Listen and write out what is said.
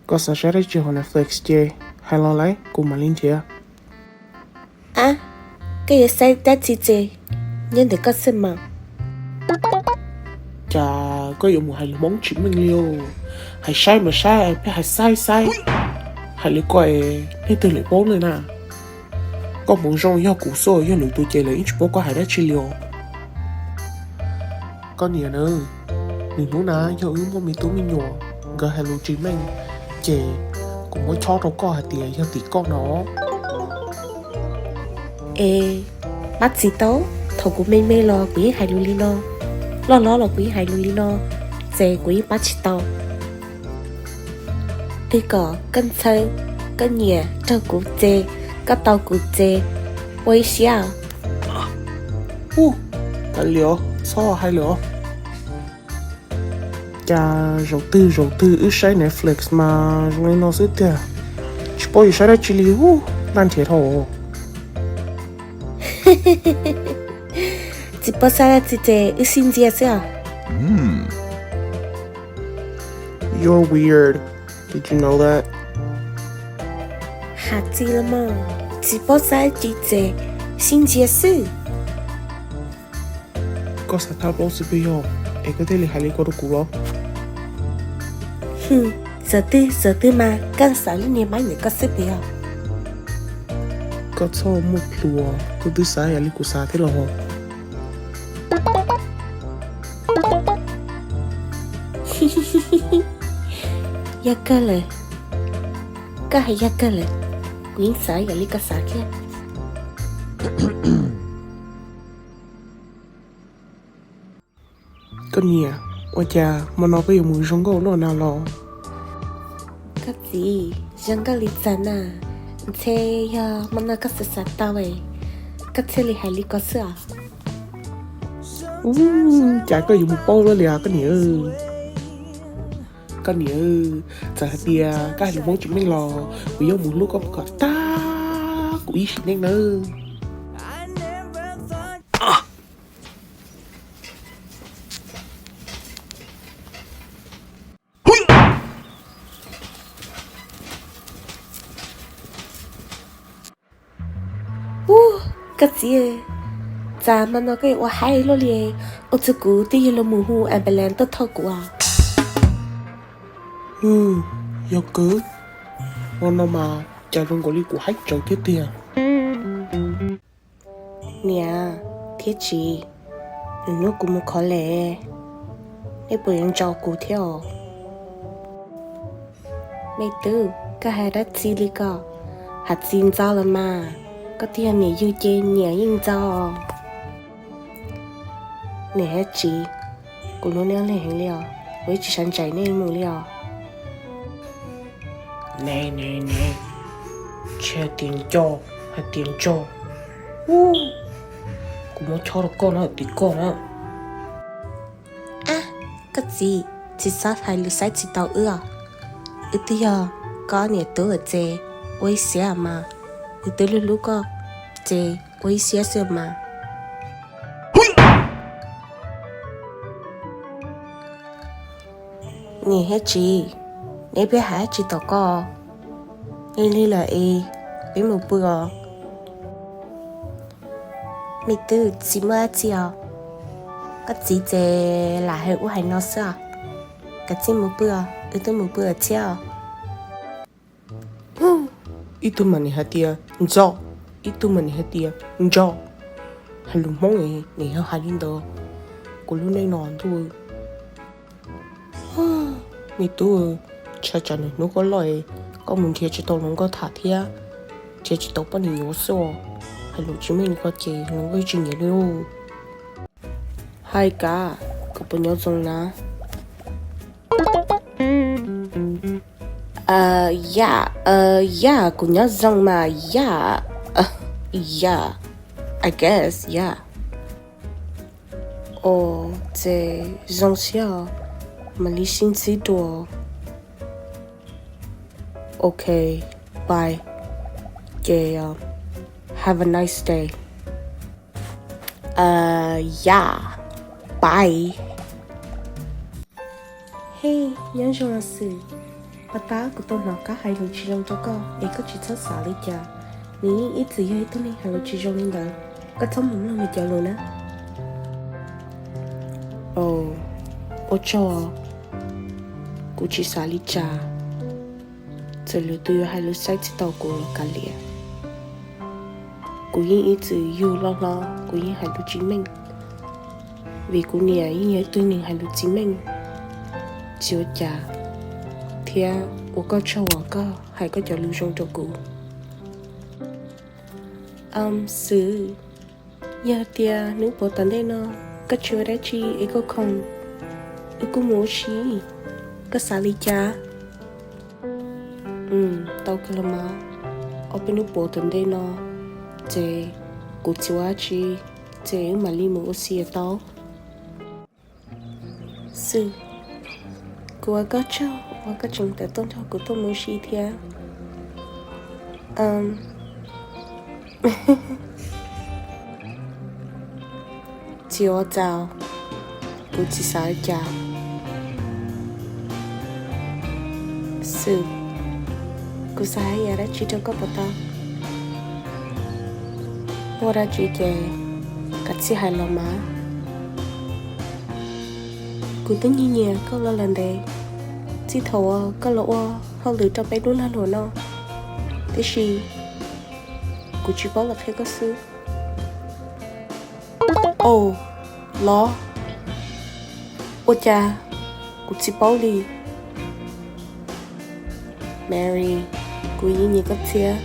Koj xav saib dab tsi hauv Netflix ces hais los lawm kuv mam li nrhiav. A, koj yuav saib dab tsi ces nyob ntawm koj xwb mas. Cas koj yuav mus hais lus Hmoob tsis meej li os? Hais saib mas saib, pheej hais xaib xaib. Hais li ko es leej twg lawm paub li na? Koj hmoov zoo yog kuv xwb, yog lwm tus ces lawv yeej tsis paub koj hais dab tsi li os. Koj niam na, nws hnub na yog wb muaj me tub me nyuam, nkawd hais lus tsis meej, ces kuv muab chob rau koj hais tias yog tim koj no. Es pab tsis tau, thaum kuv me me los kuv yeej hais lus li no, loj hlob los kuv yeej hais lus li no, ces kuv yeej pab tsis tau. Twb kom koj ntxhawb, koj nyiam raug kuv ces, koj tau kuv ces, ua ib siab. Ub, tas li os, txhob hais lawm os. Cas zaum twg zaum twg wb saib Netflix mas zoo li no xwb tiag. Tsis paub yuav saib dab tsi li, ub, laj nrhiav dhau. Tsis paub saib dab tsi ces wb sib ntsia xwb os. You're weird. Did you know that? Has txi los mas, tsis paub saib dab tsi ces sib ntsia xwb. Koj xav thab plaub xwb pes yog es koj thiaj li hais li ko rau kuv los? Hwm, xav twg xav twg mas koj xav lub niag maib ntawm koj xwb pes yog. Koj txhob muaj plhus, koj twb xav yam li kuv xav thiab los? Yog kawg lawm, koj hais yog kawg lawm, kuv yeej xav yam li koj xav thiab. Koj niam, ua cas hmo no peb yuav mus zoo nkauj luaj na los? Koj txiv, zoo nkauj li cas na? Ntshe yog hmo no koj xav xav tau, koj thiaj li hais li ko xwb os. Cas koj yuav mus paub luaj li os koj niam? Koj niam, txawm hais tias koj hais lus Hmoob tsis meej los kuv yuav mus hlub koj kom tag kuv ib sim neej nawb. Ub, koj txiv, cas hmo no koj yuav ua haib luaj li, ua txog kuv twb yuav los mus hu ambulance tuaj thauj kuv os. Yog kawg, hmo no mas cas zoo nkaus li kuv haib tsawv thiab tiag. Niam thiab txiv, nws hnub kuv mus college, nej puas yuav ntsaum kuv thiab os? Me tub, koj hais dab tsi li ko? Hais txiv ntxo los mas, koj twb yog niam yug ces niam yeej ntxo. Niam thiab txiv, kuv hlub nej ob leeg heev li os, kuv yeej tsis xav ntsais nej mus li os. Ne ne ne, tsis hais tias nco, hais tias ntso. Kuv muab chob rau koj na, tim koj na. Ab, koj txiv, tsis txhob hais lus saib tsis taus wb os. Wb twb yog koj niam tub lawm ces ua ib siab mas, wb twb hlub hlub koj ces ua ib siab xwb mas. Niam thiab txiv, neb peb hais tsis tom koj, lig lig lawm es peb mus pw os. Me tub, tsis muaj dab tsi os, koj txiv ces lam hais ub hais no xwb os. Kav tsij mus pw os, wb twb mus pw thiab os. Ib tug mas nim hais tias ntxo, ib tug mas nim hais tias ntso. Hais lus Hmoob nim yog hais li ntawd, kuv lub neej no ntuj. Me tub, ntshai tsam nws hnub koj loj, koj mus nrhiav tsis tau hluas nkauj tham thiab, nrhiav tsis tau poj niam yuav xwb os. Hais lus tsis meej li ko ces hluas nkauj tsis nyiam li lauj. Hais kav, koj puas nyob zoo na? Yaj, yaj, kuv nyob zoo mas yaj. Yaj, I guess, yaj. Os, ces zoo siab os, mam li sib ntsib dua. Ok, bye. Ces have a nice day. Yaj, bye. Hey, nyob zoo los xwb. Puag ta kuv tau hnov koj hais lus tsis zoo rau koj es koj tsis txhob xav li cas. Nws yeej ib txwm yog ib tug neeg hais lus tsis zoo li ntawd, koj txhob mus mloog nws cov lus na. Ua tsaug, kuv tsis xav li cas. Txawm lwm tus yuav hais lus saib tsis taus kuv los kav liam. Kuv yeej ib txwm yug loj hlob kuv yeej hais lus tsis meej, vim kuv niam yeej yog ib tug neeg hais lus tsis meej. Tsis ua cas, thiab ua koj tsaug uas koj hais koj cov lus zoo rau kuv. Xwm, yog tias hnub puav tom ntej no koj tsis ua dab tsi es koj khoom, wb kuj mus ua si, koj xav li cas? Tau kawg los mas, ob peb hnub puav tom ntej no ces kuv tsis ua dab tsi, ces wb mam li mus ua si tau. Xwm, kuv ua koj tsaug uas koj tseem tawm tuaj nrog kuv tuaj mus ua si thiab. Tsis ua cas, kuv tsis xav li cas. Xwm, kuv xav hais yam dab tsi rau koj puas tau? Muaj dab tsi ces kav tsij hais los mas. Kuv twb nyiag nyiam koj los lawm ntev, txij thaum uas koj los ua hauj lwm rau peb lub lag luam no, tiam sis kuv tsis paub los qhia koj xwb. Au, los, ua cas kuv tsis paub li? Mary, kuv yeej nyiam koj thiab,